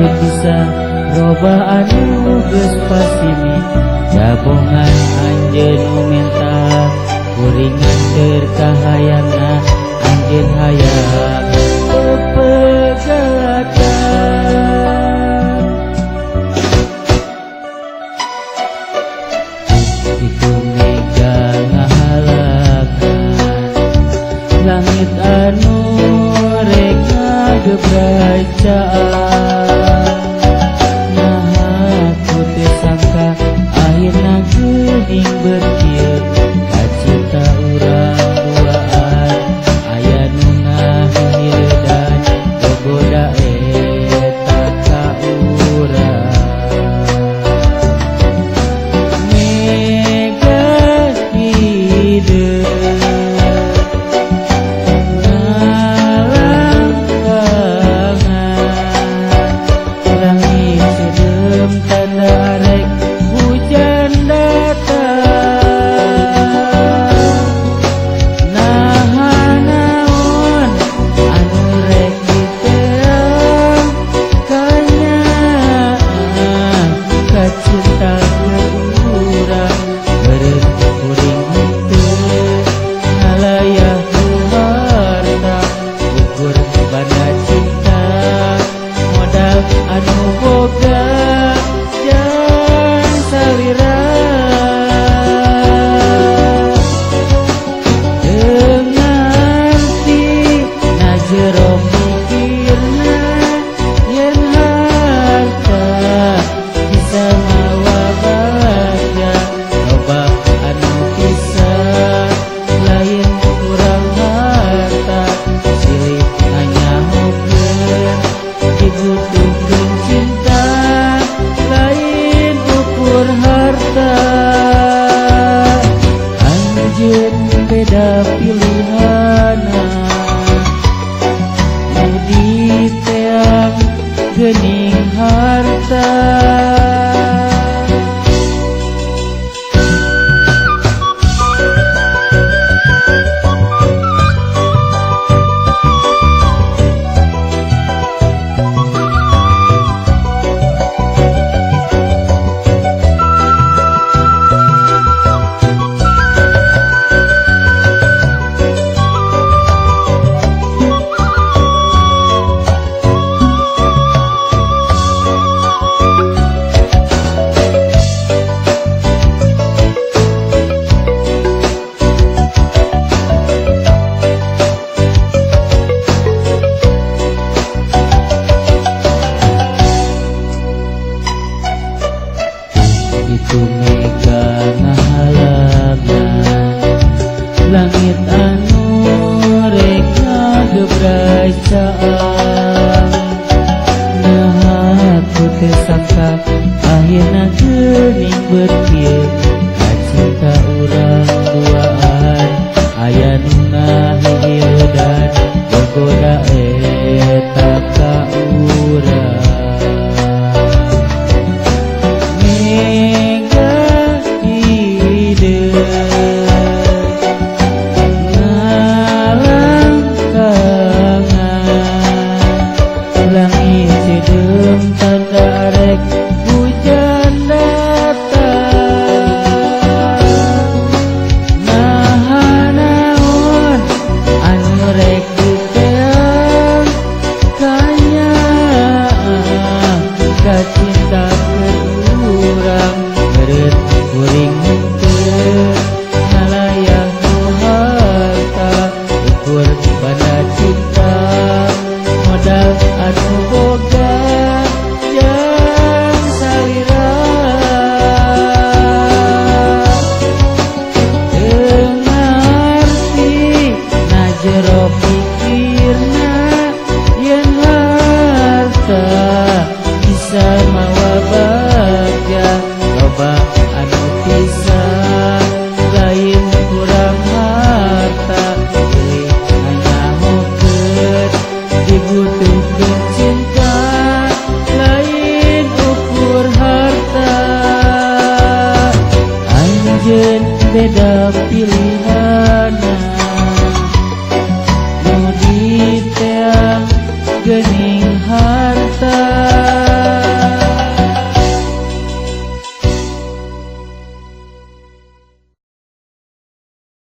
Teu bisa robah anu geus pasimi jabongan anjeun nu menta kuring nganter ka hayangna anjeun hayang pepegatan. Itu mega ngahalakan langit anu rek ngagebracaan. Nah aku teu sangka akhirna geuning berkieu kacita urang duaan aya nu ngahiredan gogoda eta ka urang. Mega hideung ngalangkangan langit sedeum tanda rek hujan datang. Naha naon anu rek diteang kanyaah kacinta urang beureum kuring henteu ngalayah ku harta ukur banda cinta modal anu boga jang salira. Teu ngarti na jero pikirna yen harta bisa mawa bagja loba anu bisa lain kurang harta silih nganyahokeun dibutuhkeun cinta lain ukur harta. Anjeun beda pilihana nu diteang geuning harta. Itu mega ngahalagan langit anu rek ngagebracaan. Nah aku teu sangka akhirna geuning berkieu kacinta urang duaan aya nu ngahihieudan gogoda eta ka urang. Mega hideung ngalangkangan langit sideum tanda rek hujan datang. Naha naon anu rek diteang kanyaah kacinta urang beureut kuring henteu ngalayah ku harta ukur banda cinta modal anu boga jang salira. Teu ngarti na jero.